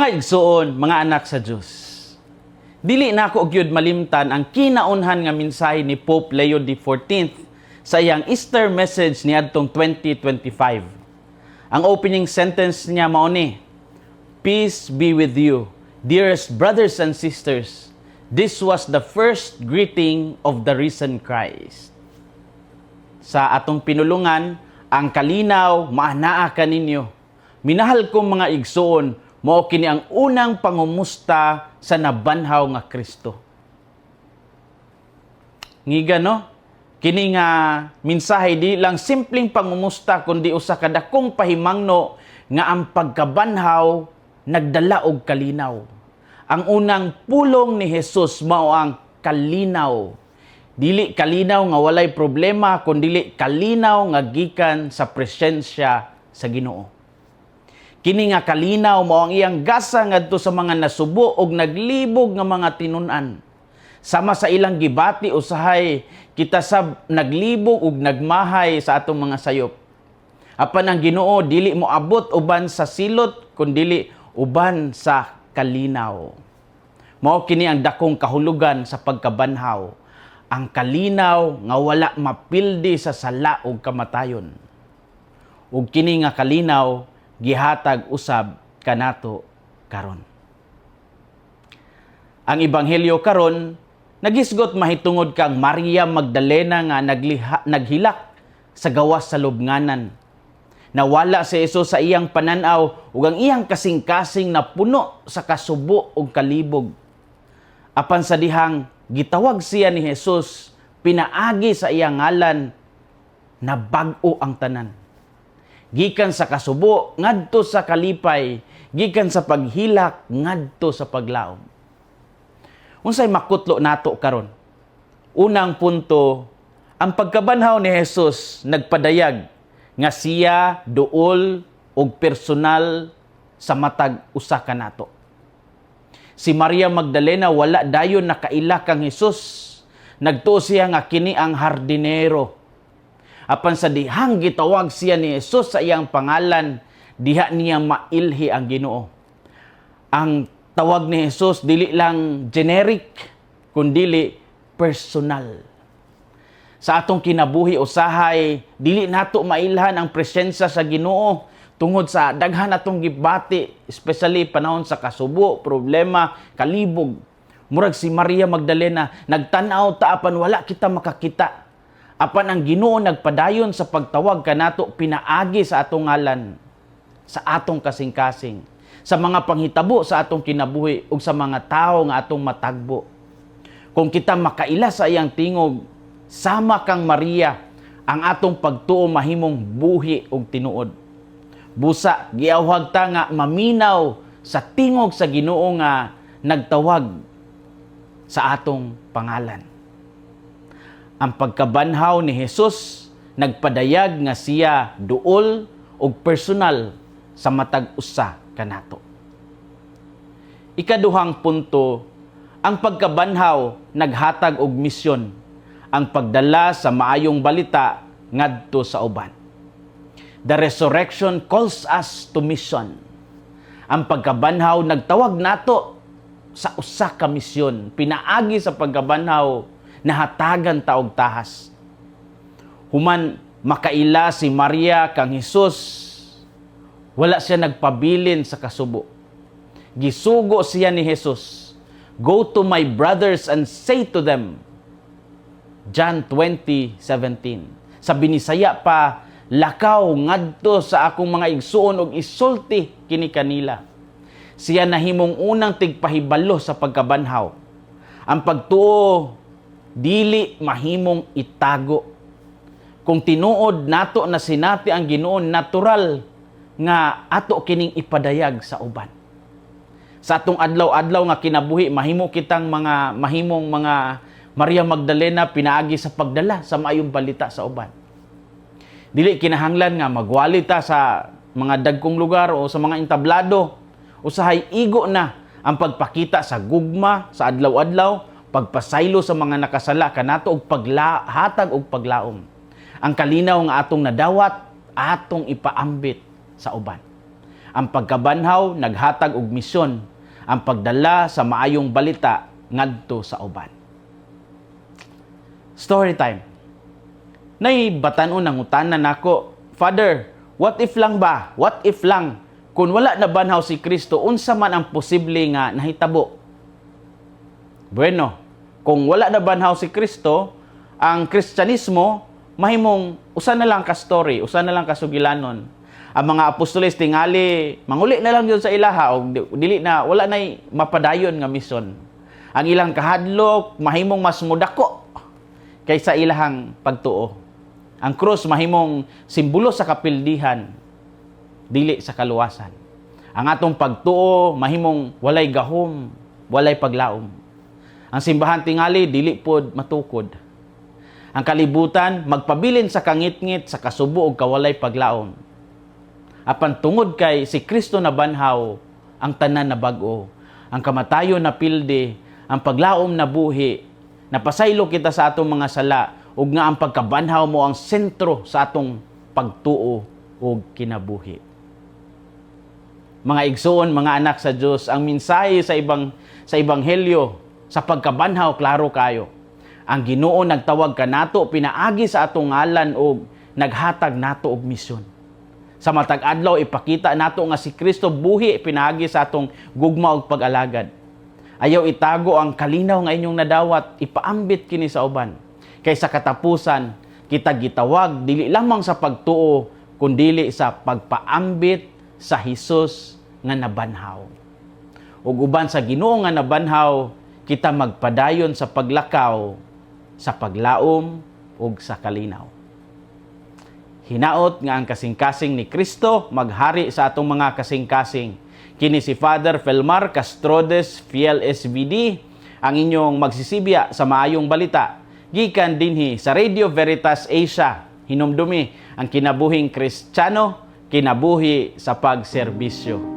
Mga igsuon, mga anak sa Dios. Dili nako gyud malimtan ang kinaunhan nga mensahe ni Pope Leo XIV sa iyang Easter message niadtong 2025. Ang opening sentence niya mao ni, "Peace be with you, dearest brothers and sisters. This was the first greeting of the risen Christ." Sa atong pinulungan, "Ang kalinaw maanaa kaninyo. Minahal kong mga igsuon," mao kini ang unang pangumusta sa nabanhaw nga Kristo. Ngiga, no? Kini nga mensahe di lang simpleng pangumusta kundi usa ka dakong pahimangno nga ang pagkabanhaw nagdala og kalinaw. Ang unang pulong ni Jesus mao ang kalinaw. Dili kalinaw nga walay problema kundi kalinaw nga gikan sa presensya sa Ginoo. Kini nga kalinaw mao ang iyang gasa ngadto sa mga nasubo og naglibog nga mga tinun-an. Sama sa ilang gibati, usahay kita sab naglibog ug nagmahay sa atong mga sayop. Apan ang Ginoo dili mo abot uban sa silot kundili uban sa kalinaw. Mao kini ang dakong kahulugan sa pagkabanhaw. Ang kalinaw nga wala mapildi sa sala ug kamatayon. Ug kini nga kalinaw gihatag usab kanato karon. Ang ebanghelyo karon nagisgot mahitungod kang Maria Magdalena nga naghilak sa gawas sa lubnganan. Nawala si Jesus sa iyang pananaw ug ang iyang kasing-kasing napuno sa kasubo ug kalibog. Apan sa dihang gitawag siya ni Jesus pinaagi sa iyang ngalan, nabag-o ang tanan. Gikan sa kasubo ngadto sa kalipay, gikan sa paghilak ngadto sa paglaom. Unsay makutlo nato karon? Unang punto, ang pagkabanhaw ni Jesus nagpadayag nga siya duol og personal sa matag usa kanato. Si Maria Magdalena wala dayon nakaila kang Jesus. Nagtuo siya nga kini ang hardinero. Apan sa dihang gitawag siya ni Jesus sa iyang pangalan, diha niya mailhi ang Ginoo. Ang tawag ni Jesus dili lang generic, kundili personal. Sa atong kinabuhi usahay, dili nato mailhan ang presensya sa Ginoo tungod sa daghan atong gibati, especially panahon sa kasubo, problema, kalibog. Murag si Maria Magdalena, nagtan-aw ta apan wala kita makakita. Apan ang Ginoo nagpadayon sa pagtawag kanato pinaagi sa atong ngalan, sa atong kasing-kasing, sa mga panghitabo sa atong kinabuhi ug sa mga tawo nga atong matagbo. Kung kita makaila sa iyang tingog, sama kang Maria, ang atong pagtuo mahimong buhi ug tinuod. Busa, giawhag ta nga maminaw sa tingog sa Ginoo nga nagtawag sa atong pangalan. Ang pagkabanhaw ni Jesus nagpadayag nga siya duol ug personal sa matag usa kanato. Ikaduhang punto, ang pagkabanhaw naghatag og misyon, ang pagdala sa maayong balita ngadto sa uban. The resurrection calls us to mission. Ang pagkabanhaw nagtawag nato sa usa ka misyon. Pinaagi sa pagkabanhaw, nahatagan ta og tahas. Human makaila si Maria kang Hesus, wala siya nagpabilin sa kasubo. Gisugo siya ni Jesus. "Go to my brothers and say to them." John 20:17. Sa Binisaya pa, "Lakaw ngadto sa akong mga igsuon ug isulti kini kanila." Siya nahimong unang tigpahibalo sa pagkabanhaw. Ang pagtuo dili mahimong itago. Kung tinuod nato na sinati ang Ginoo, natural nga ato kining ipadayag sa uban. Sa atong adlaw-adlaw nga kinabuhi, mahimo kitang mga mahimong mga Maria Magdalena pinaagi sa pagdala sa maayong balita sa uban. Dili kinahanglan nga magwali ta sa mga dagkong lugar o sa mga entablado. Usahay igo na ang pagpakita sa gugma sa adlaw-adlaw, pagpasaylo sa mga nakasala kanato ug paghatag og paglaom. Ang kalinaw nga atong nadawat, atong ipaambit sa uban. Ang pagkabanhaw naghatag og misyon, ang pagdala sa maayong balita ngadto sa uban. Story time. Nay batan-on nangutana nako, "Father, what if lang ba? What if lang kung wala nabanhaw si Kristo, unsa man ang posible nga nahitabo?" Bueno, kung wala nabanhaw si Kristo, ang Kristyanismo mahimong usa na lang ka story, usa na lang ka sugilanon. Ang mga apostoles tingali manguli na lang yun sa ilaha og dili na, wala na mapadayon nga misyon. Ang ilang kahadlok mahimong mas mudako kaysa ilahang pagtuo. Ang krus mahimong simbolo sa kapildihan, dili sa kaluwasan. Ang atong pagtuo mahimong walay gahom, walay paglaom. Ang simbahan tingali dili pod matukod. Ang kalibutan magpabilin sa kangitngit, sa kasubo ug kawalay paglaom. Apan tungod kay si Kristo nabanhaw, ang tanan nabag-o. Ang kamatayon napildi, ang paglaom nabuhi, napasaylo kita sa atong mga sala ug nga ang pagkabanhaw mao ang sentro sa atong pagtuo ug kinabuhi. Mga igsuon, mga anak sa Dios, ang mensahe sa ebanghelyo sa pagkabanhaw klaro kayo. Ang Ginoo nagtawag kanato pinaagi sa atong ngalan og naghatag nato og misyon. Sa matag adlaw, ipakita nato nga si Kristo buhi pinaagi sa atong gugma ug pag-alagad. Ayaw itago ang kalinaw nga inyong nadawat, ipaambit kini sa uban. Kay sa katapusan, kita gitawag dili lamang sa pagtuo kundili sa pagpaambit sa Hesus nga nabanhaw. Ug uban sa Ginoo nga nabanhaw, kita magpadayon sa paglakaw sa paglaom ug sa kalinaw. Hinaot nga ang kasing-kasing ni Kristo maghari sa atong mga kasing-kasing. Kini si Father Felmar Castrodes, Fiel SVD, ang inyong magsisibya sa maayong balita. Gikan dinhi sa Radio Veritas Asia. Hinumdumi ang kinabuhing Kristiyano, kinabuhi sa pagserbisyo.